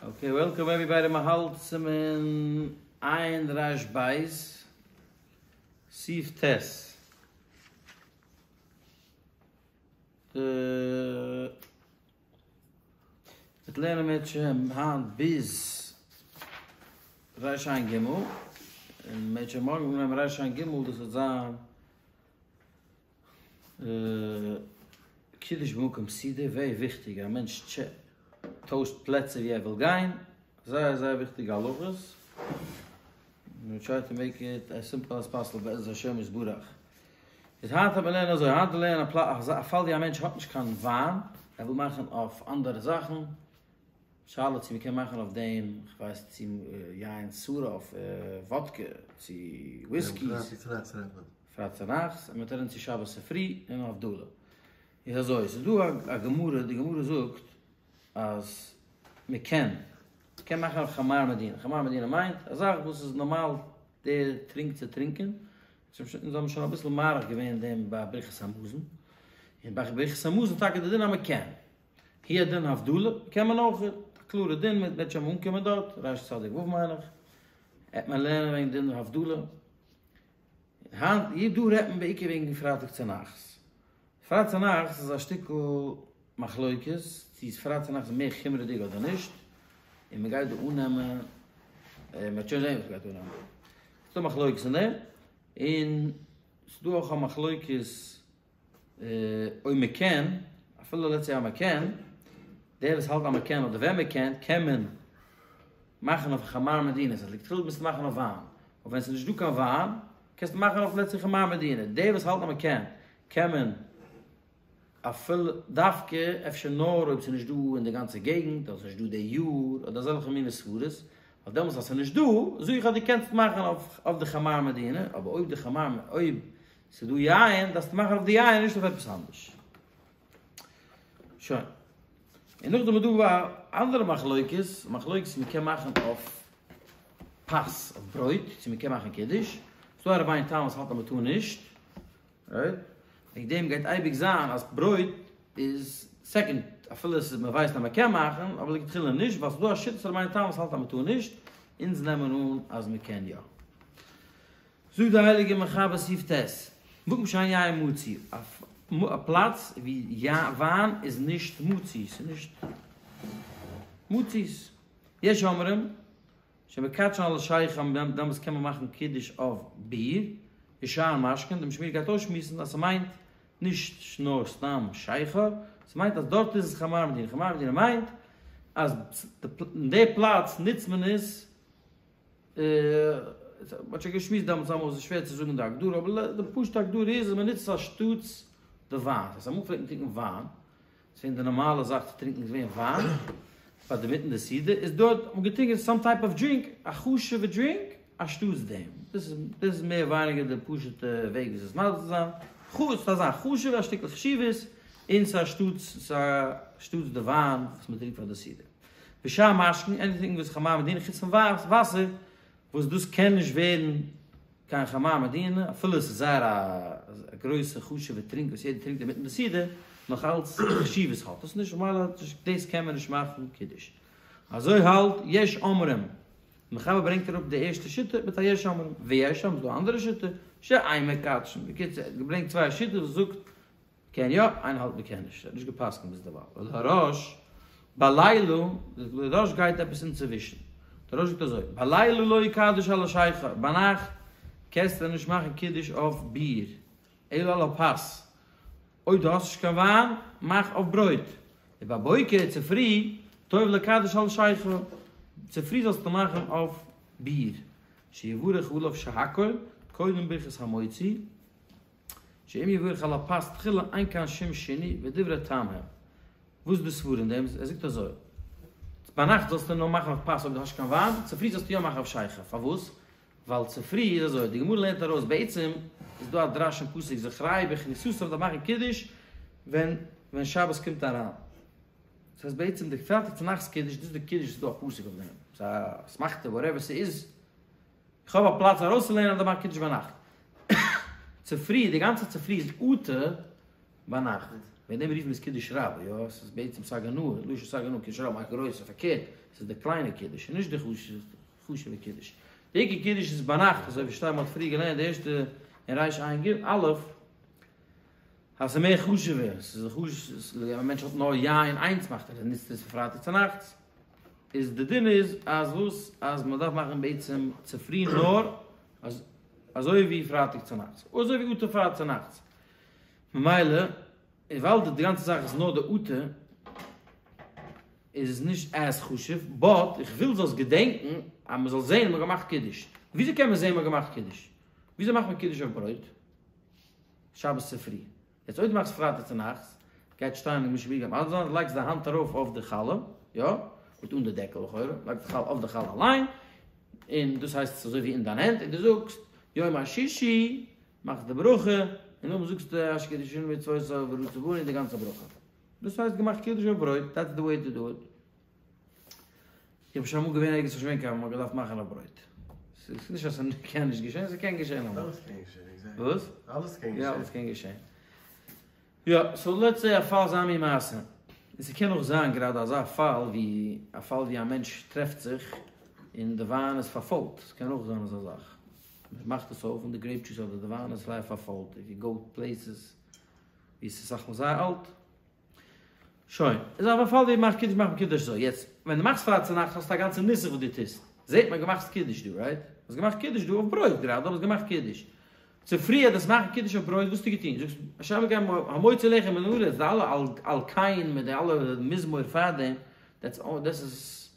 Okay, welcome everybody, מ'האלט סימן עין ריש בית, סעיף ט'. די מ'וועט לערנען אם ירצה השם היינט ביז ריש עין גימל, און אם ירצה השם מארגן אנהייבן ריש עין גימל, דאס וועט זיין קידוש במקום סעודה, ווערי וויכטיג, א מענטש טוישט פלעצער ווי ער וויל גיין, זייער זייער וויכטיגע הלכות, ווי טריי טו מעיק איט עז סימפל עז פאסיבל בעזרת השם יתברך. איז היינט וועט מען לערנען אזוי, היינט וועט מען לערנען א פאל ווי א מענטש האט נישט קיין וויין, ער וויל מאכן אויף אנדערע זאכן, שאלה צו מ'קען מאכן אויף דעם, כ'ווייס צו יין שרף, וואדקע, צו וויסקיס. פרייטאג צונאכטס רעדט מען. פרייטאג צונאכטס, און מ'וועט רעדן צו שבת צופרי און הבדלה. איז אזוי, ס'איז דא א גמרא, די גמרא זאגט אז מ'קען, מ'קען מאכן אויף חמר מדינה, חמר מדינה מיינט א זאך וואס איז נארמאל דער טרינק צו טרינקען, אונז האבן שוין אביסל מאריך געווען אין דעם ביי ברכת המזון, און ביי ברכת המזון טאקע די דין אז מ'קען. הוא הדין הבדלה קען מען אויך, א קלארע דין, מען וועט שוין אנקומען דארט, ריש צדיק ו' מיין איך, העט מען לערנען וועגן דין הבדלה. היינט דא רעדט מען בעיקר וועגן פרייטאג צונאכטס. פרייטאג צונאכטס איז א שטיקל מחלוקת צו איז פרייטאג צונאכטס מער חומרה'דיג אדער נישט, און מען גייט דא אננעמען, מען וועט שוין זען וואס מען גייט אננעמען. ס'איז דא מחלוקת אין דעם, און ס'איז דא אויך א מחלוקת אויב מען קען, אפילו לעטס סעי אז מען קען, דער וואס האלט אז מען קען אדער ווען מען קען, קען מען מאכן אויף חמר מדינה, ס'הייסט לכתחילה מוזטו מאכן אויף וויין, אבער ווען ס'איז נישט דא קיין וויין, קענסטו מאכן אויף לעטס סעי חמר מדינה, דער וואס האלט אז מען קען, קען מען אפילו דווקא אפשר נאר אויב ס'איז נישט דא אין די גאנצע געגנט, אדער ס'איז נישט דא די יאר, אדער אזעלכע מיני סברות, ווייל דעמאלטס אז ס'איז נישט דא, זאג איך אז דו קענסט מאכן אויף די חמר מדינה, אבער אויב די חמר, אויב ס'איז דא יין, דארפסטו מאכן אויף די יין, נישט אויף עפעס אנדערש. שוין. און נאכדעם איז דא א אנדערע מחלוקת, מחלוקת צו מ'קען מאכן אויף פת, אויף ברויט, צו מ'קען מאכן קידוש. ס'דא א רבינו תם וואס האלט אז מ'טאר נישט. רייט? וועגן דעם גייט אייביג זיין אז ברויט איז סעקאנד, אפילו עס איז מ'ווייסט אז מ'קען מאכן, אבער לכתחילה נישט, ווייל ס'דא א שיטת רבינו תם וואס האלט אז מ'טאר נישט, אונז נעמען אן אז מ'קען יא. זאגט די הייליגע מחבר סעיף ט', מקום שאין יין מצוי, א פלאץ ווי וויין איז נישט מצוי, ס'איז נישט מצוי, יש אומרים שמקדשין על השכר דעמאלטס קען מען מאכן קידוש אויף ביר, ושאר משקין, די משנה ברורה גייט אויסשמועסן אז ס'מיינט נישט נאר סתם שכר, ס'מיינט אז דארט איז עס חמר מדינה, חמר מדינה מיינט אז אין די פלאץ נוצט מען עס מ'האט שוין געשמועסט דעמאלטס אמאל, ס'איז שווער צו זאגן די הגדרה, אבער די פשוט'ע הגדרה איז אז מ'נוצט עס אנשטאטס די וויין. דאס הייסט אמאל פלעגט מען טרינקען וויין, ס'איז געווען די נארמאלע זאך צו טרינקען איז געווען וויין, ביי די מיטן די סעודה, איז דארט האט מען געטרינקען סאם טייפ אוו דרינק, א חשוב'ע דרינק, אנשטאטס דעם. דאס איז דאס איז מער ווייניגער די פשוט'ע וועג וויאזוי עס מסביר צו זיין. ס'איז אזא חשוב'ע, א שטיקל חשיבות, און ס'איז אנשטאטס ס'איז אנשטאטס די וויין וואס מ'טרינקט פאר די סעודה. ושאר משקין, עניטינג וואס חמר מדינה חוץ פון וואסער, וואס דאס קען נישט ווערן קיין חמר מדינה, אפילו עס איז זייער א גרויסע חשוב'ע טרינק וואס יעדער טרינקט אינמיטן די סעודה, נאך אלץ חשיבות האט עס נישט, ממילא דאס קען מען נישט מאכן קידוש. אזוי האלט יש אומרים, מחבר ברענגט אראפ די ערשטע שיטה מיט א יש אומרים, ויש אומרים, ס'דא א אנדערע שיטה, שאין מקדשין, בקיצור ער האט געברענגט צוויי שיטות וואס זאגט קען יא, איינער האלט מ'קען נישט, ער האט נישט געפסקנט ביז דערווייל. ולהרא"ש בלילה, די רא"ש גייט עפעס אינצווישן. די רא"ש זאגט אזוי, בלילה לא יקדש על השכר, ביינאכט קענסטו נישט מאכן קידוש אויף ביר, אלא על הפת, אויב דו האסט נישט קיין וויין, מאך אויף ברויט. ובבוקר, צופרי, טוב לקדש על השכר, צופרי זאלסטו מאכן אויף ביר, שיברך עליו שהכל, קודם ברכת המוציא. שאם יברך על הפת תחילה אין כאן שום שינוי ודברי טעם הם. וואס איז די סברא אין דעם? ער זאגט אזוי, ביינאכט זאלסטו נאר מאכן אויף פת אויב דו האסט נישט קיין וויין, צופרי זאלסטו יא מאכן אויף שכר, פארוואס? ווייל צופרי איז אזוי, די גמרא לערנט ארויס בעצם איז דא א דרש אין פסוק זכרהו בכניסתו מ'דארף מאכן קידוש ווען ווען שבת קומט אריין. דאס הייסט בעצם די פרייטאג צונאכטס קידוש, דאס איז די קידוש ס'איז דא א פסוק אויף דעם, ס'איז א אסמכתא וואטעווער ס'איז, איך האב א פלאץ ארויסצולערנען אז מ'דארף מאכן קידוש ביינאכט. צופרי, די גאנצע צופרי איז אטו. ביינאכט, וועגן דעם רופן מיר עס קידוש רבה, יא, עס איז בעצם סגי נהור, לשון סגי נהור, קידוש רבה מיינט גרויסע, פארקערט, עס איז די קליינע קידוש, און נישט די חשוב'ע קידוש. די עיקר קידוש איז ביינאכט, אזוי ווי שטייט מען האט פריער געלערנט די ערשטע אין ריש עין ג א', אז עס איז מער חשוב'ער, עס איז חשוב, א מענטש האט נאר יין איינס מאכט ער, ער נוצט עס פון פרייטאג צונאכטס, איז די דין איז אז וואס, אז מען דארף מאכן בעצם צופרי נאר אזוי ווי פרייטאג צונאכטס, אזוי ווי אטו פרייטאג צונאכטס, ממילא און ווייל די גאנצע זאך איז נאר די אטו איז עס נישט עז חשוב, באט איך וויל זאלסט געדענקן אז מען זאל זען אז מען האט געמאכט קידוש. וויאזוי קען מען זען מען האט געמאכט קידוש? וויאזוי מאכט מען קידוש אויף ברויט? שבת צופרי. יעצט אויב דו מאכסט פרייטאג צונאכטס, גייט שטיין אין משנה ברורה אז דו לייגסט די האנט ארויף אויף די חלה, יא? מיט אן די דעקל לכאורה, לייגסט די חלה אויף די חלה אליין, און דאס הייסט עס אזוי ווי אין דיין הענט, און דו זאגסט יום השישי, מאכסט די ברכה, און נאכדעם זאגסטו אשר קדשנו במצוותיו ורצה בנו די גאנצע ברכה. דאס הייסט געמאכט קידוש אויף ברויט, דעטס די וועי טו דו איט. איך בין שוין אמאל געווען ערגעץ נישט געווען קיין מ'האט געדארפט מאכן אויף ברויט. ס'איז נישט אז ס'קען נישט געשען, ס'קען געשען אמאל. אלעס קען געשען, עקזעקטלי. וואס? אלעס קען געשען. יא, אלעס קען געשען. יא, סאו לעטס סעי א פאל אזא מין מעשה. און ס'קען אויך זיין גראדע אזא פאל ווי א פאל ווי א מענטש טרעפט זיך און די וויין איז פארפוילט. ס'קען אויך זיין אזא זאך. מ'מאכט עס אויף און די גרעיפ דזשוס אדער די וויין איז זייער פארפוילט. איף יו גאו פלעיסעס ווי ס'איז אסאך מאל זייער אלט. שוין. איז אויף א פאל ווי מ'מאכט קידוש מאכט מען קידוש אזוי. יעצט, ווען דו מאכסט פרייטאג צונאכטס האסטו א גאנצע נוסח וואס דו טוסט. זעט מען געמאכט קידוש דא, רייט? האסט געמאכט קידוש דא אויף ברויט גראדע, אבער האסט געמאכט קידוש. צופרי אז דו'סט מאכן קידוש אויף ברויט, וואס האסטו געטון? זאגסט, השם אלוקינו המוציא לחם מן הארץ, די אלע על כן מיט די אלע מזמור פארדעם, דעטס אלל, דאס איז,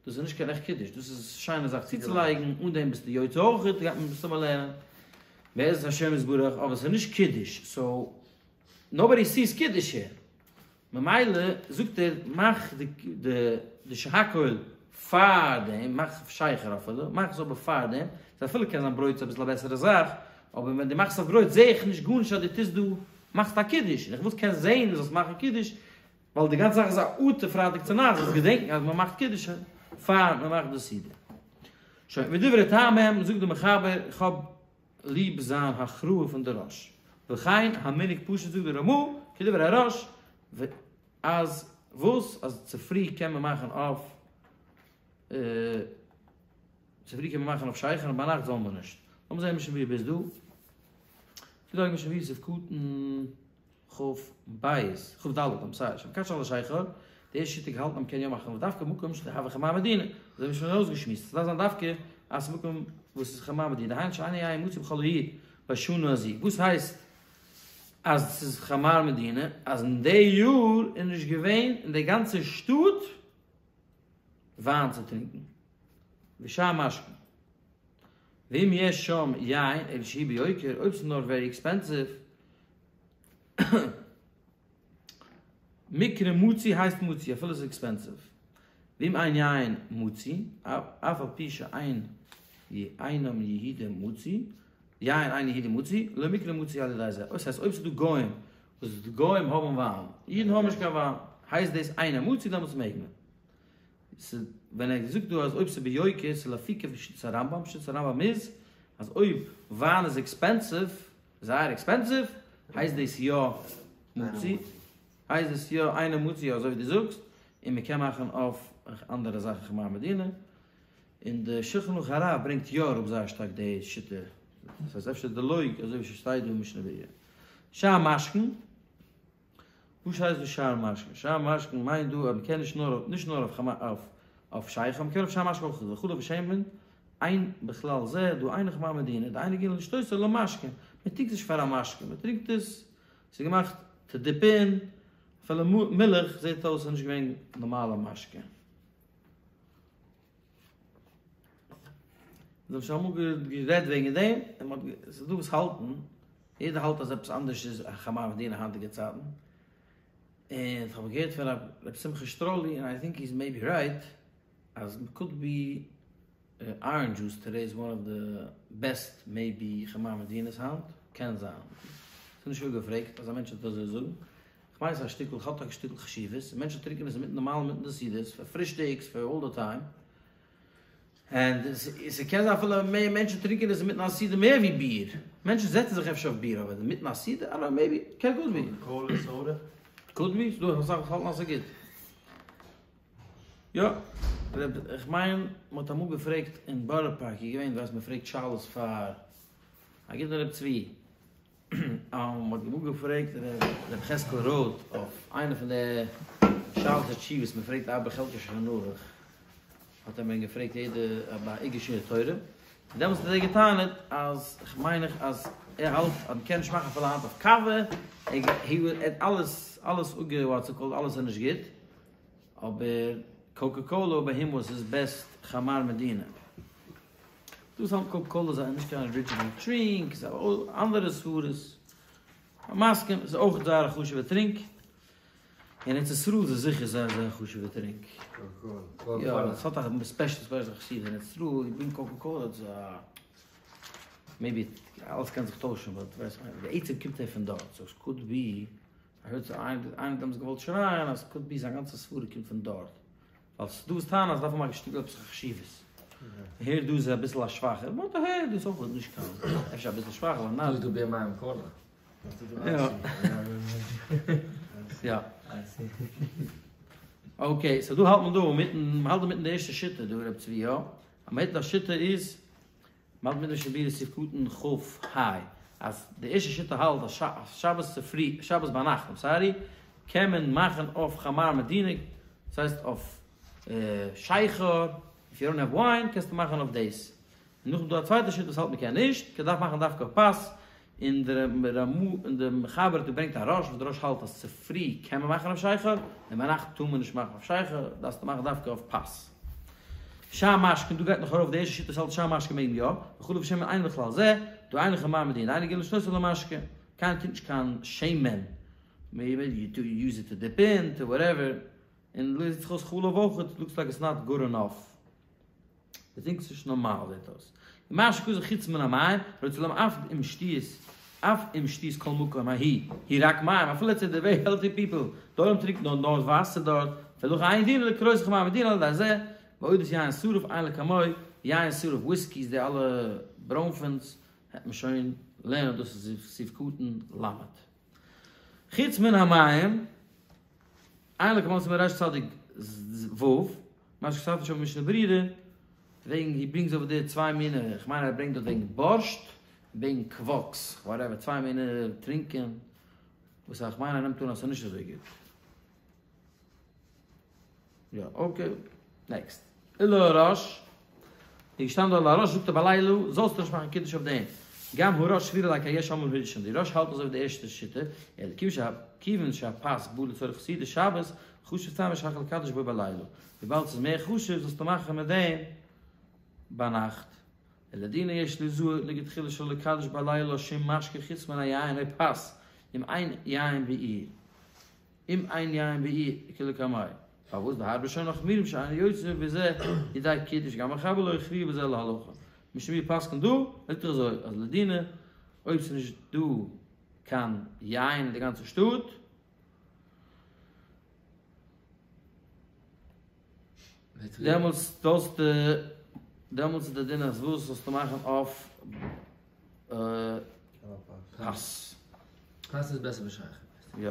דאס איז נישט קיין עכט קידוש, דאס איז שיינע זאך צוצולייגן, אן דעם ביסטו יוצא אויך, גייט מען מסתמא לערנען, בעזרת השם יתברך, אבער עס איז נישט קידוש, סאו, נאובאדי סיס קידוש העיר. ממילא זאגט ער מאך די שהכל פאר דעם, מאך שכר אפילו, מאך עס אבער פאר דעם, ס'איז אפילו קען זיין ברויט איז אביסל א בעסערע זאך, אבער ווען דו מאכסט אויף ברויט זעה איך נישט גארנישט אז דו טוסט דא, מאכסט א קידוש, און איך וויל קענסט זעהן דו זאלסט מאכן קידוש, ווייל די גאנצע זאך איז א אטו פרייטאג צונאכטס, זאלסט געדענקן אז מען מאכט קידוש פאר מען מאכט די סעודה. שוין, ודברי טעם הם, זאגט די מחבר, איך האב ליב זיין הכרעה פון די ראש. וכן המנהג פשוט זאגט די רמא כדברי הראש אז וואס אז צופרי קען מען מאכן אויף צופרי קען מען מאכן אויף שכר און ביינאכט זאל מען נישט. לאמיר זעהן משנה ברורה ביז דא. זאגט די משנה ברורה סעיף קטן. כ"ב, כ"ד, איים סארי, שהמקדשין על השכר, די ערשטע שיטה געהאלטן אז מ'קען יא מאכן ודווקא במקום שלא הוי חמר מדינה, אזוי ווי שוין ארויסגעשמועסט, ס'דארף זיין דווקא אז ס'איז מקום וואס איז חמר מדינה, דהיינו שאין היין מצוי בכל העיר בשנה הזו, וואס הייסט אז ס'איז חמר מדינה? אז אין די יאר איז נישט געווען אין די גאנצע שטאט וויין צו טרינקען, ושאר משקין. ואם יש שם יין אלא שהוא ביוקר, אויב ס'איז נאר ווערי עקספענסיוו, מיקרי מצוי הייסט מצוי אפילו ס'איז עקספענסיוו. ואם אין יין מצוי, אף על פי שאין אינם יהודים מצוי, יין אינו יהודי מצוי, לא מיקרי מצוי על ידי זה. דאס הייסט אויב ס'איז דא גוים וואס די גוים האבן וויין, אידן האבן נישט קיין וויין, הייסט דאס אינו מצוי דעמאלטס מעג מען. ווען ער זאגט דא אז אויב ס'איז ביוקר ס'איז לאפוקי פון שיטת הרמב"ם, שיטת הרמב"ם איז אז אויב וויין איז עקספענסיוו, זייער עקספענסיוו, הייסט דאס יא מצוי, הייסט דאס יא אינו מצוי אזוי ווי דו זאגסט, און מ'קען מאכן אויף אנדערע זאכן חמר מדינה, און די שולחן ערוך הרב ברענגט יא אראפ זייער שטארק די שיטה, דאס הייסט אפשר דלא אזוי ווי ס'שטייט דא אין משנה ברורה. שאר משקין. וואס הייסט דא שאר משקין? שאר משקין מיינט דא אז מ'קען נישט נאר נישט נאר אויף אויף אויף שכר, מ'קען אויף שאר משקין אויך, וחלב ושמן אין בכלל זה, דהא אינו חמר מדינה, דאין רגילין לשתותו למשקין, מ'טרינקט נישט פאר א משקה, מ'טרינקט עס, ס'איז געמאכט טו דיפ אין, אפילו מילך זעט אויס איז נישט געווען נארמאלע משקה. מיר האבן שוין אמאל גערעדט וועגן דעם, און מ'האט, ס'איז דא וואס האלטן, יעדער האלט אז עפעס אנדערש איז א חמר מדינה היינטיגע צייטן, און כ'האב געהערט פון ר' שמחה שטראלי, און איי טינק היז מעיבי רייט, אז קוד בי ארענדזש דזשוס טודעי איז וואן אוו די בעסט מעיבי חמר מדינות היינט, קען זיין, ס'איז נישט אפגעפרעגט אז א מענטש וועט אזוי זאגן, כ'מיין ס'איז א שטיקל, האט א שטיקל חשיבות, און מענטשן טרינקען עס אינמיטן די מאל אינמיטן די סעודות, פאר פרישטאגס, פאר אלל די טיים. און ס'קען זיין אפילו מער מענטשן טרינקען עס אינמיטן א סעודה מער ווי ביר. מענטשן זעצן זיך אפשר אויף ביר אבער אינמיטן א סעודה? איי דאנט נאו מעיבי, קען גוד בי. קאקע קאלע סאדע? קאוד בי, ס'דא אסאך וואס האלטן אז ס'איז גוט. יא, איך מיין מ'האט אמאל געפרעגט אין בארא פארק איז געווען ווייסט מ'פרעגט שאלות פאר א גוטן רב צבי. מען האט אמאל געפרעגט ר' יחזקאל ראטה אויף איינע פון די שאלות ותשובות מען פרעגט ארבע חלקי שולחן ערוך האט ער מען געפרעגט יעדע ביי אגרת שיעורי תורה און דעמאלטס האט ער געטענה'ט אז כ'מיין איך אז ער האלט אז מען קען נישט מאכן אפילו היינט אויף קאווע ער האט אלעס אלעס אפגע וואטס איט קאלד אלעס איז נישט גוט אבער קאקע קאלא ביי הים וואז היז בעסט חמר מדינה. דאס האלט קאקע קאלא איז נישט קיין ארידזשינעל טרינק, ס'איז אנדערע סברות. מסכים, ס'איז אויך זייער א חשוב'ע טרינק. אין ארץ ישראל איז עס זיכער זייער זייער א חשוב'ע טרינק. יא, עס האט א ספעשל ספעשל חשיבות אין ארץ ישראל, יו ברינג קאקע קאלא איז א מעיבי אלעס קען זיך טוישן באט ווייסט בעצם קומט ער פון דארט סאו עס קאוד בי, איי הערד איינער האט דעמאלטס געוואלט שרייען אז קאוד בי זיין גאנצע סברה קומט פון דארט. ווייל ס'איז דא וואס טענה'ן אז ס'דארף האבן א שטיקל עפעס א חשיבות. אהער דא איז אביסל א שוואכער, באט אהער דא איז אויך נישט קיין, אפשר אביסל שוואכער אבער דא איז דא בער מים קאלע. יא. אקעי, סאו דא האלט מען דא אינמיטן, מ'האלט אינמיטן די ערשטע שיטה דא רב צבי, יא? אז מ'הערט א שיטה איז, מ'האלט מיט משנה ברורה סעיף קטן כ ה, אז די ערשטע שיטה האלט אז שבת צופרי, שבת ביינאכט, איים סארי, קען מען מאכן אויף חמר מדינה, דאס הייסט אויף שכר, איף יו דאנט העוו וויין קענסטו מאכן אויף דאס. און נאכדעם איז דא א צווייטע שיטה וואס האלט מ'קען נישט, מ'דארף מאכן דווקא אויף פת, און דער רמ א און דער מחבר האט געברענגט א ראש, וואס דער ראש האלט אז צופרי קען מען מאכן אויף שכר, און ביינאכט טאר מען נישט מאכן אויף שכר, דארפסטו מאכן דווקא אויף פת. שאר משקין, דא גייט נאך ארויף די ערשטע שיטה וואס האלט שאר משקין מעג מען יא, וחלב ושמן אין בכלל זה, דהא אין חמר מדינה, דאינו רגיל לשתותו למשקה, קיינער טרינקט נישט קיין שמן, מעיבי יו יוז איט טו דיפ אין, טו וואטעווער, און זעט זיך אויס חלב אויך, לוקס לייק איטס נאט גוד ענאף. די טרינקסט נישט נארמאל זעט אויס. ומה שכתוב חוץ מן המים, רוצה לומר אף אם שתיית, אף אם שתיית כל מקום ההוא, היא רק מים, אפילו צו די ווערי העלטי פיפל, די עולם טרינקט נאר נאר וואסער דארט, ולכן אין דין לקרותו חמר מדינה על ידי זה, ואודות יין שרף אין לקמיה, יין שרף וויסקיס די אלע ברוינפענס, העט מען שוין לערנען דאס איז סעיף קטן ל'. חוץ מן המים, אין לקמיה סימן ריש צדיק ו', מה שכתבתי שם במשנה ברורה, וועגן הי ברינגס אווער דער צוויי מיני, איך מיין ער ברענגט דארט וועגן בארשט, און וועגן קוואקס, וואטעווער, צוויי מיני טרינקען, וואס איך מיין ער נעמט אן אז ס'איז נישט אזוי גוט. יא, אקעי, נעקסט. ולהרא"ש, איז געשטאנען דא ולהרא"ש זאגט ער בלילה זאלסטו נישט מאכן קידוש אויף דעם. גם הרא"ש סבירא ליה כיש אומרים הראשון, די רא"ש האלט אזוי ווי די ערשטע שיטה, אלא כיוון שהפת בא לצורך סעודת שבת, חשוב טעמא שהכל לקדש בו בלילה, וויבאלד ס'איז מער חשוב זאלסטו מאכן מיט דעם ביינאכט. ולדינא יש ליזהר לכתחילה שלא לקדש בלילה שום משקה חוץ מן היין או פת, אם אין יין בעיר. אם אין יין בעיר כלקמיה. פארוואס דהרבה ראשונים מחמירים שאינו יוצא בזה ידי קידוש גם המחבר לא הכריע בזה להלכה. משנה ברורה פסק'נט דא, זאגט ער אזוי אז לדינא אויב ס'איז נישט דא קיין יין אין די גאנצע שטאט, דעמאלטס זאלסטו, דעמאלטס איז די דין אז וואס זאלסטו מאכן אויף פת. פת איז בעסער ווי שכר. יא.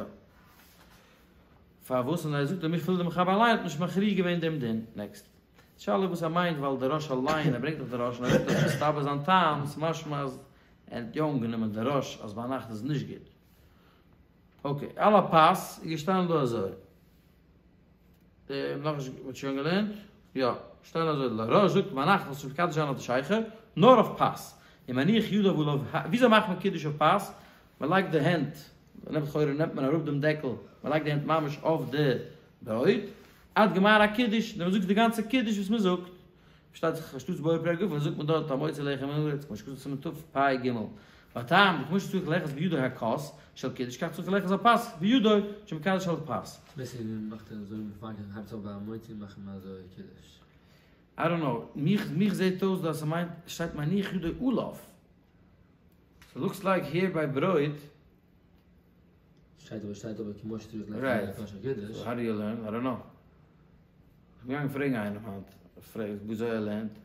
פארוואס און ער זאגט דערמיט אפילו די מחבר אליין האט נישט מכריע געווען דעם דין. נעקסט. שאלה וואס ער מיינט ווייל די ראש אליין, ער ברענגט דאך די ראש און ער זאגט אז מסתבר זיין טעם, ס'משמע אז ער האט יא אנגענומען די ראש אז ביינאכט איז נישט גוט. אקעי, על הפת איז געשטאנען דא אזוי. נאכנישט, מ'האט שוין געלערנט? יא, שטייט אזוי, להרא"ש זאגט ביינאכט זאלסטו נישט מקדש זיין אויף די שכר, נאר אויף פת. ומניח ידיו עליו, וויאזוי מאכט מען קידוש אויף פת? מ'לייגט די הענט, מ'נעמט לכאורה נעמט מען אראפ דעם דעקל, מ'לייגט די הענט ממש אויף די ברויט, עד גמר הקידוש, דען מ'זאגט די גאנצע קידוש וואס מ'זאגט. פארשטייט זיך אנשטאטס בורא פרי הגפן זאגט מען דארט המוציא לחם מן הארץ כמו שכתוב סימן תפ"ג. והטעם, דכמו שצריך לאחוז בידו הכוס של קידוש כך צריך לאחוז הפת בידו שמקדש על פת. בעסער ווי מ'מאכט אזוי מ'פאנגט אן הייבט אויף ביי המוציא מאכט מען אזוי קידוש. איי דאנט נאו, מיך מיך זעהט אויס דא אז ס'מיינט שטייט מניח ידו עליו. ס'לוקס לייק העיר ביי ברויט. שטייט אבער שטייט אבער כמו שצריך לאחוז בידו הכוס של קידוש. סאו האו דו יו לערן? איי דאנט נאו. כ'בין געגאנגען פרעגן איינעם היינט, פרעג וויאזוי ער לערנט.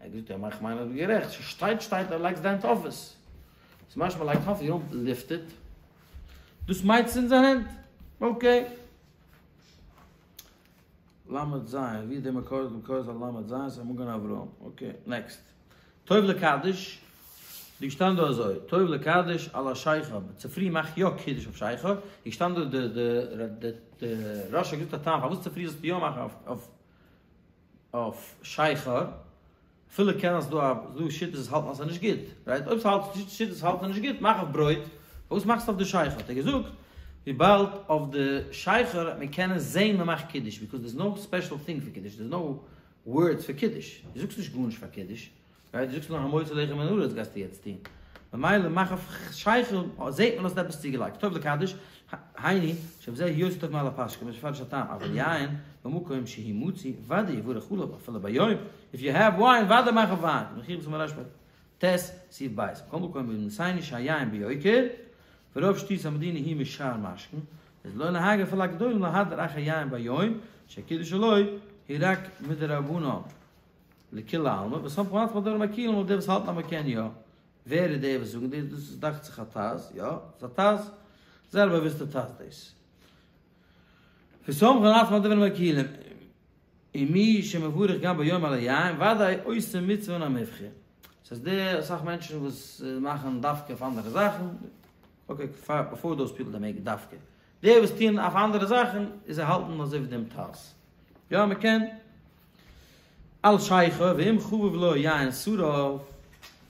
ער האט געזאגט יא איך מיין אז דו ביסט גערעכט, ס'שטייט שטייט ער לייגט די הענט אויף עס, ס'איז משמע לייגט אויף יו דאנט ליפט איט, דאס מיינט ס'איז אין זיין הענט, אקעי. למד ז, ווי איז די מקור? די מקור איז א למד ז, ס'איז א מגן אברהם, אקעי, נעקסט. טוב לקדש, דא געשטאנען דא אזוי, טוב לקדש על השכר, צופרי מאך יא קידוש אויף שכר, איז געשטאנען דא די די די רא"ש האט געזאגט א טעם פארוואס צופרי זאלסטו יא מאכן אויף אויף שכר, אפילו קען אז דא דא שיטות וואס האלטן אז ס'איז נישט גוט, רייט? אויב ס'האלט שיטות וואס האלטן ס'איז נישט גוט, מאך אויף ברויט, פארוואס מאכסטו אויף די שכר? האט ער געזאגט, וויבאלד אויף די שכר וועט מען קענען זעהן מ'מאכט קידוש, ביקאוז דער'ס נאו ספעשל טינג פאר קידוש, דער'ס נאו ווארדס פאר קידוש, דו זאגסט נישט גארנישט פאר קידוש, רייט? דו זאגסט נאר המוציא לחם מן הארץ גייסטו יעצט טון, ממילא מאך אויף שכר, זעהט מען האסט עפעס צוגעלייגט, טוב לקדש, היינו, שבזה הוא יותר טוב מעל הפת, כמו שמפרש הטעם, אבל יין, במקום שהוא מצוי, ודאי יברך עליו אפילו ביום, איף יו העוו וויין, ודאי מאך אויף וויין, מוכיח בסימן רפ"ט, סעיף ב', מכל מקום בעוונותינו שהיין ביוקר, ורוב שתיית המדינה היא משאר משקין, איז לא נהגו אפילו הגדולים להדיר אחר יין ביום, שהקידוש שלו הוא רק מדרבנן לכולי עלמא, וסומכין עצמן על דברי מקילים אויף די וואס האלטן אז מ'קען יא. ווער איז די וואס זאגן דאס? דאס איז דאכט זיך א ט"ז, יא, ס'איז א ט"ז, זייער א באוויסטע ט"ז דאס. וסומכין עצמן על דברי מקילים, ומי שמברך גם ביום על היין, ודאי עושה מצוה מן המובחר. ס'איז דא אסאך מענטשן וואס מאכן דווקא אויף אנדערע זאכן, אקעי, ביפאר דאוס פיפל דעט מעיק דווקא. די וואס טוען אויף אנדערע זאכן, איז זיי האלטן אזוי ווי דעם ט"ז. יא, מ'קען. על שכר ואם חביב לו יין שרף,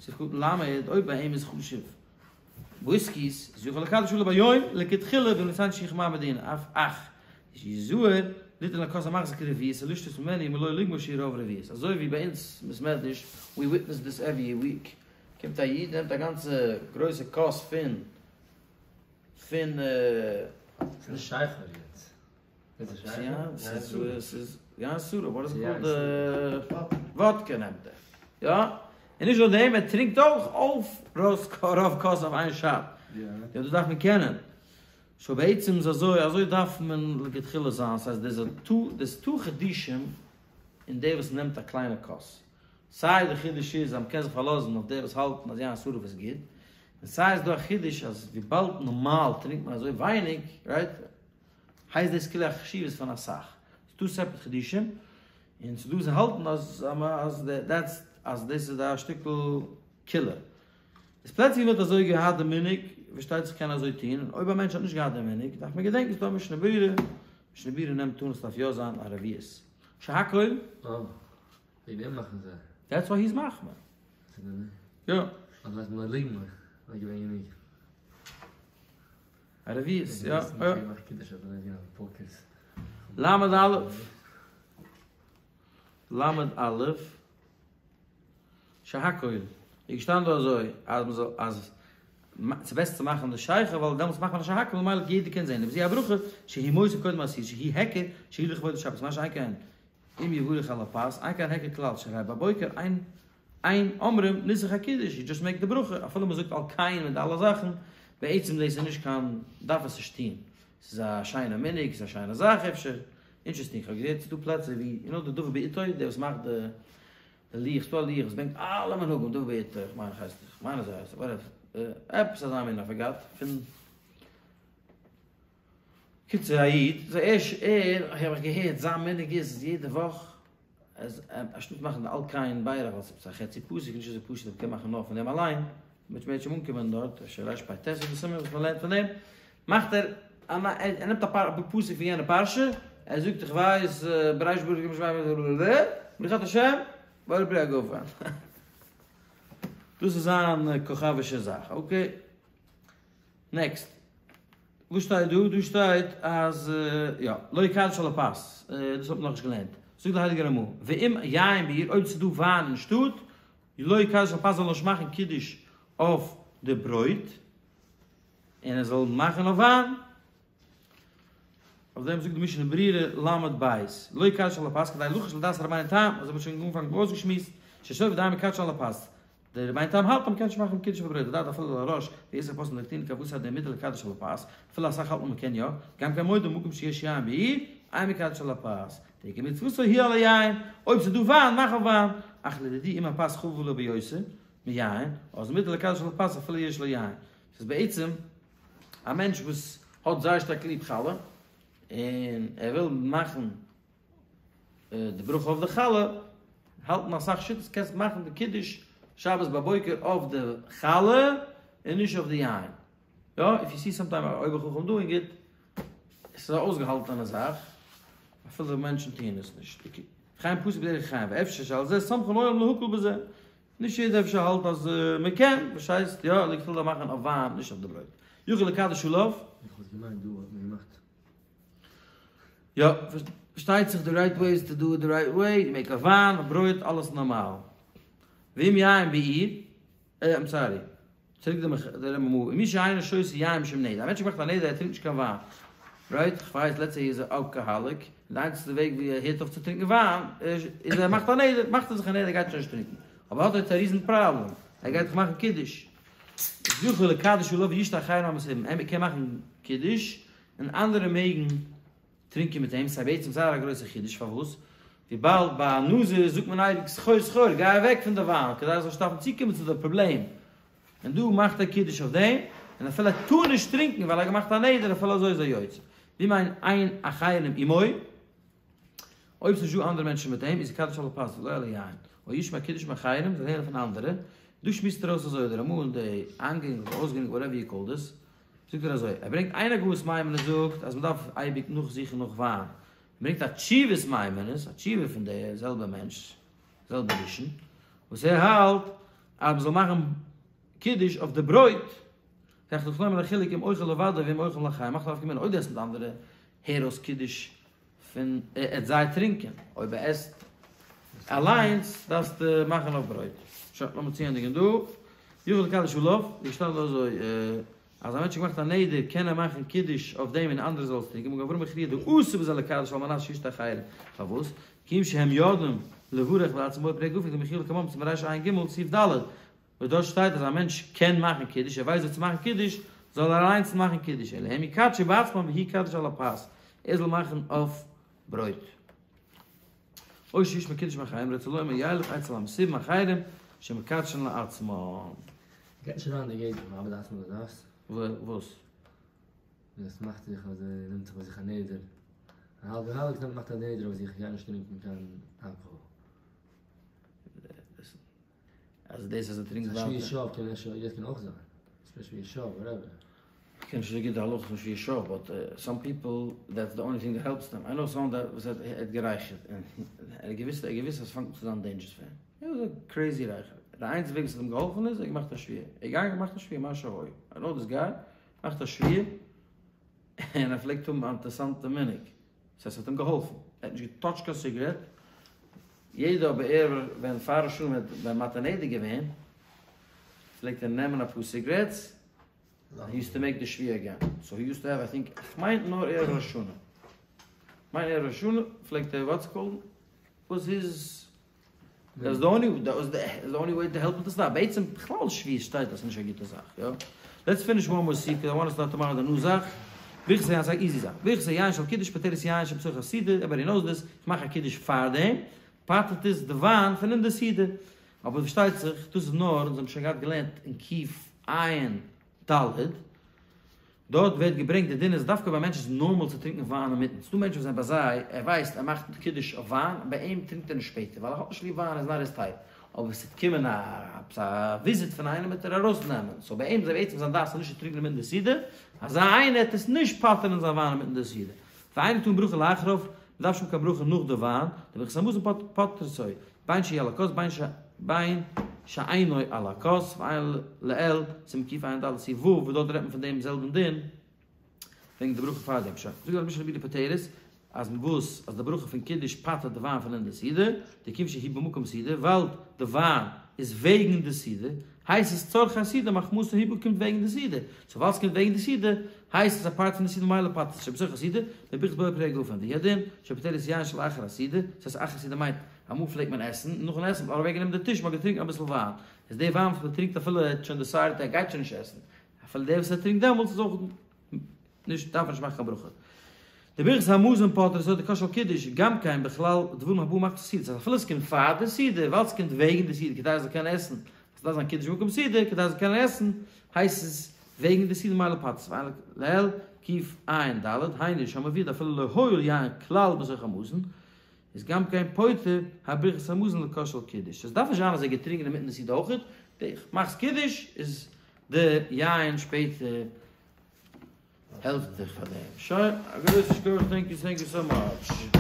סעיף קטן ל', אויב ביי אים איז חשוב וויסקיס, איז יכול לקדש עליו ביום לכתחילה בעוונותינו שהוא חמר מדינה, אף אך שיזהר ליתן לכוס המחזיק רביעית ולשתות ממנו מלא לוגמיו שהוא רוב רביעית, אזוי ווי ביי אונז אין בית מדרש, ווי וויטנעס דיס עווערי וויק, קומט א איד נעמט א גאנצע גרויסע כוס פון פון. ס'איז נישט שכר יעצט. ס'איז יין שרף, וואט איז קאלד וואדקע נעמט ער, יא? און נישט נאר דעם, ער טרינקט אויך אויף רוב כוס אויף איין שאט, יא דאס דארף מען קענען, סאו בעצם איז אזוי, אזוי דארף מען לכתחילה זיין, ס'הייסט דער'ס א טו, דער'ס טו חידושים אין דער וואס נעמט א קליינע כוס, סיי די חידוש איז אז מ'קען זיך פארלאזן אויף דער וואס האלטן אז יין שרף איז גוט, און סיי איז דא א חידוש אז וויבאלד נארמאל טרינקט מען אזוי ווייניג, רייט? הייסט דאס כאילו א חשיבות פון אסאך. ס'דא סעפערט חידושים, און ס'דא וואס האלטן אז אז דעטס אז דאס איז א שטיקל קולא. איז פלעצער ווי מ'האט אזוי געהאט די מנהג, פארשטייט זיך קען אזוי טון, און אויב א מענטש האט נישט געהאט די מנהג, דארף מען געדענקען ס'דא א משנה ברורה, משנה ברורה נעמט אן אז ס'דארף יא זיין א רביעית. שהכל. אה, וועגן דעם מאכן זיי. דעטס וואי הי'ז מחמיר. יא. אז מ'האט מלא לוגמיו, איז געווען גענוג. א רביעית, יא, יא. למד א', למד א', שהכל, איז געשטאנען דא אזוי, אז מ'זאל, אז ס'בעסט צו מאכן די שכר, ווייל דעמאלטס מאכט מען א שהכל, ממילא יעדער קען זען, וזו הברכה, שהוא מוסיף קודם הסעודה, שהוא היכר, שהוא לכבוד השבת, מה שאין כן, אם יברך על הפת, אין כאן היכר כלל, שהרי בבוקר אין אין אומרים נוסח הקידוש, יו דזשאסט מעיק די ברכה, אפילו מען זאגט על כן מיט אלע זאכן, בעצם דאס איז נישט קיין, דארף עס נישט טון, ס'איז א שיינע מנהג, ס'איז א שיינע זאך אפשר, אינטערעסטינג, כ'האב געהערט ס'איז דא פלעצער ווי, יו נאו די דבר בעתו, דער וואס מאכט די די לוח, ס'דא א לוח וואס ברענגט אלע מנהגים, דבר בעתו, איך מיין הייסט, איך מיין אזוי הייסט ער, וואטעווער, עפעס אזא מין, איי פארגאט, פון. קיצור א איד, ער, האב איך געהערט, זיין מנהג איז אז יעדע וואך אז אנשטאט מאכן די על כן ברך ווייל ס'איז א חצי פסוק נישט אזוי פשוט אז מ'קען מאכן נאר פון דעם אליין, מ'וועט אם ירצה השם אנקומען דארט, אפשר רפ"ט איז די סימן וואס מ'לערנט פון דעם, מאכט ער ער נעמט א פסוק פון יענע פרשה, ער זאגט איך ווייס בראשית ברא אלקים את השמים ברוך אתה השם בורא פרי הגפן. דאס איז זיין כוכבישע זאך, אקעי. נעקסט. וואס שטייט דא? דא שטייט אז יא, לא יקדש על הפת, דאס האט מען נאכנישט געלערנט. זאגט דער הייליגער רמ"א, ואם יין בעיר, אויב ס'איז דא וויין אין שטאט, לא יקדש על הפת זאל ער נישט מאכן קידוש אויף די ברויט, און ער זאל מאכן אויף וויין. אויף דעם זאגט די משנה ברורה ל"ב, לא יקדש על הפת כדי לחוש לדעת רבינו תם, אזוי האט מען שוין אנפאנג אויסגעשמועסט, שסובר דאין מקדשין על הפת. דער רבינו תם האלט אז מ'קען נישט מאכן קידוש אויף ברויט, לדעת אפילו לרא"ש ויתר הפוסקים דנקטינן כוותיה דמותר לקדש על הפת, אפילו אסאך האלטן אז מ'קען יא, גם כן מודה במקום שיש יין בעיר, אין מקדש על הפת, דעיקר מצוותו היא על היין, אויב ס'איז דא וויין, מאך אויף וויין. אך לדידי אם הפת חביבה לו ביותר מיין, אז מותר לקדש על הפת אפילו יש לו יין. ס'איז בעצם א מענטש וואס האט זייער שטארק ליב חלה, און ער וויל מאכן די ברכה אויף די חלה, האלטן אסאך שיטות קענסט מאכן די קידוש שבת בבוקר אויף די חלה און נישט אויף די יין. יא, איף יו סי סאמטיים א אויבער חכם דואינג איט, עס איז א אויסגעהאלטענע זאך, אפילו די מענטשן טוען עס נישט. וכן פסק בדרך חיים, ואפשר שעל זה סומכין העולם להקל בזה. נישט יעדער אפשר האלט אז מען קען, וואס הייסט יא, לכתחילה מאכן אויף וויין, נישט אויף די ברויט. יכול לקדש עליו. איך וואלט געמיינט דא האט מען געמאכט. יא, פארשטייט זיך די רייט וועי איז טו דו איט די רייט וועי, יו מעיק אויף וויין, אויף ברויט, אלעס נארמאל. ואם יין בעיר, איים סארי, צוריק די רמ"א, ומי שאינו שותה יין משום נדר, א מענטש האט געמאכט א נדר ער טרינקט נישט קיין וויין, רייט, כ'ווייס לעטס סעי הי איז א אלקאהאליק, און די איינציגסטע וועג ווי ער הערט אויף צו טרינקען וויין איז ער מאכט א נדר, מאכט ער זיך א נדר ער גייט שוין נישט טרינקען, אבער האט ער יעצט א ריזן פראבלעם, ער גייט דאך מאכן קידוש, איז יכול לקדש עליו וישתו אחרים המסובין, ער קען מאכן קידוש און אנדערע מעגן טרינקען מיט אים, ס'איז בעצם זייער א גרויסע חידוש, פארוואס? וויבאלד ביי א נזיר זאגט מען אייביג סחור סחור, גיי אוועק פון די וויין, כדי ער זאל נישט דארפן צוקומען צו די פראבלעם, און דא מאכט ער קידוש אויף דעם, און אפילו ער טאר נישט טרינקען ווייל ער האט געמאכט א נדר, אפילו אזוי איז ער יוצא. ואם אין אחרים עמו, אויב ס'נישט דא אנדערע מענטשן מיט אים, איז יקדש על הפת ולא על היין, או ישמע קידוש מאחרים, זאל הערן פון אנדערע, דא שמועסט ער אויס אזוי, דער רמ"א אין די איינגאנג אדער אויסגאנג וואטעווער יו קאל דיס, זאגט ער אזוי, ער ברענגט איין הגהות מיימוניות זאגט אז מ'דארף אייביג נאכזוכן נאך וויין, ער ברענגט א תשובת מיימוניות, א תשובה פון די זעלבע מענטש, זעלבע ראשון, וואס ער האלט אז מ'זאל מאכן קידוש אויף די ברויט, כך צריך לומר החילוק אם אוכל לבדו ואם אוכל עם אחרים, מאכט א נפקא מינה אויב דו עסט מיט אנדערע, הער אויס קידוש פון ער זיי טרינקען, אויב ער עסט אליינס דארפסטו מאכן אויף ברויט. שוין, לאמיר צוענדיגן דא. יכול לקדש עליו, ווי געשטאנען דא אזוי, אז א מענטש האט געמאכט א נדר קען ער מאכן קידוש אויף דעם און אנדערע זאלן עס טרינקען, מגן אברהם הכריע דאסור בזה לקדש על מנת שישתו אחרים, פארוואס? כיון שהם יודעים לברך בעצמם בורא פרי הגפן כדמוכיח לקמן סימן רע"ג סעיף ד', וואס דארט שטייט אז א מענטש קען מאכן קידוש, ער ווייסט ווי צו מאכן קידוש, זאל ער אליינס מאכן קידוש, אלא הם יקדשו בעצמם והוא יקדש על הפת, ער זאל מאכן אויף ברויט. או שישמע קידוש מאחרים, רוצה לומר ילך אצל המסובים אחרים שמקדשין לעצמם. גייט נישט אריין אין די גדר מאבד עצמו לדעת. וואס? ווען עס מאכט זיך אז ער נעמט זיך אויף זיך א נדר, א אלקאהאליק נעמט מאכט א נדר אויף זיך איך גיי נישט טרינקען קיין אלקאהאל. אז דאס אז ער טרינקט ווייטער. שבועת שוא קען אפשר דאס קען אויך זיין. ספעשעלי שבועת שוא וואטעווער. כ'קען נישט אזוי גוט די הלכות פון שבועת שוא באט סאם פיפל דעטס די אנלי טינג דעט העלפס דעם. איי נאו סאמאן דעט וואס האט האט גערייכערט און ער האט געוויסט ער האט געוויסט אז עס פאנגט אן צו זיין דעינדזשערס פאר אים. ער איז א קרעזי רייכער. די איינציגסטע וועג וואס האט אים געהאלפן איז ער האט געמאכט א שבועה. ער איז געגאנגען געמאכט א שבועה מה שהיה. איי נאו דיס גיי מאכט א שבועה און ער פלעגט האבן א אינטערעסאנטע מנהג. סא ס'האט אים געהאלפן. ער האט נישט געטאטשט קיין סיגרעט, יעדע אבער ער ווען פאר ראש השנה ווען מ'האט מתיר נדר געווען, פלעגט ער נעמען אפאר סיגרעטס, הי יוזט טו מעיק די שבועה אגעין, סאו הי יוזט טו העוו איי טינק, כ'מיין נאר ערב ראש השנה, כ'מיין ערב ראש השנה פלעגט ער וואטס קאלד, וואס איז. דעטס די אנלי דעט וואס די אנלי וועי טו העלפ וויט די סטאפ. בעצם בכלל שבועות שטייט אז ס'נישט א גוטע זאך, יא? לעטס פיניש וואן מאר סעיף קאז איי וואנט טו סטארט טאמארא די ניו זאך. ברכת היין ס'איז א איזי זאך. ברכת היין של קידוש פוטרת יין שבתוך הסעודה, עוועריבאדי נאוס דיס, איך מאך א קידוש פארדעם, פטר'ט עס די וויין פון אין די סעודה. אבער פארשטייט זיך דאס איז נאר, אונז האבן שוין געהאט געלערנט אין קע"ד. דארט ווערט געברענגט די דין איז דווקא ביי מענטשן איז נארמאל צו טרינקן וויין אינמיטן, ס'דא מענטשן וואס זענען ביי זיי, ער ווייסט ער מאכט קידוש אויף וויין, ביי אים טרינקט ער נישט שפעטער ווייל ער האט נישט ליב וויין איז נאט היז טייפ, אבער ס'וועט קומען א עפעס א וויזיט פון איינעם וועט ער ארויס נעמען, סאו ביי אים איז בעצם זיין דעת נישט צו טרינקן אינמיטן די סעודה, אזא איינער העט עס נישט פטר'ן זיין וויין אינמיטן די סעודה, ואינו טעון ברכה לאחריו, מ'דארף נישט האבן קיין ברכה נאך די וויין, דברכת המזון פוטרתו, בין שהוא על הכוס בין ש בין שאינו על הכוס, ועיין לעיל, סימן קע"ד סעיף ו', וואס דארט רעדט מען פון דעם זעלבן דין, וועגן די ברכה פאר דעם. שוין, זאגט די משנה ברורה פוטרת, אז וואס? אז די ברכה פון קידוש פטר'ט די וויין פון אין די סעודה, דכיון שהוא במקום סעודה, ווייל די וויין איז וועגן די סעודה, הייסט עס צרכי סעודה מחמתו הוא בא קומט וועגן די סעודה, סאו ווייל ס'קומט וועגן די סעודה, הייסט עס א פארט פון די סעודה ממילא פטר'ט עס שבתוך הסעודה, מברכת בורא פרי הגפן, והוא הדין, שפוטרת יין שלאחר הסעודה, דאס הייסט אחר הסעודה מיינט אמאל פלעגט מען עסן, און נאכן עסן האט מען אוועקגענומען די טיש, מען האט געטרינקען אביסל וויין, איז די וויין וואס מען טרינקט אפילו ער האט שוין דעסיידעט ער גייט שוין נישט עסן, אפילו דער וואס ער טרינקט דעמאלטס איז אויך נישט, דארף ער נישט מאכן קיין ברכה. די ברכת המזון פוטרת אותו כוס של קידוש, גם כן בכלל דברים הבאים אחר הסעודה, אז אפילו עס קומט פאר די סעודה, ווייל עס קומט וועגן די סעודה כדי ער זאל קענען עסן, עס דארף זיין קידוש במקום סעודה כדי ער זאל קענען עסן, הייסט עס וועגן די סעודה ממילא פטר'ט עס, ועיין לעיל קע"ד, היינו שם מבואר דאפילו לא היה יין כלל בתוך המזון, איז גם כן פוטר הברכת המזון לכוס של קידוש. עס דארף נישט זיין אז ער האט געטרינקען אינמיטן די סעודה אויכעט, דו מאכסט קידוש איז די יין שפעטער העלפט דיך פאר דעם. שוין, א גרויסן שכוח, thank you, thank you so much.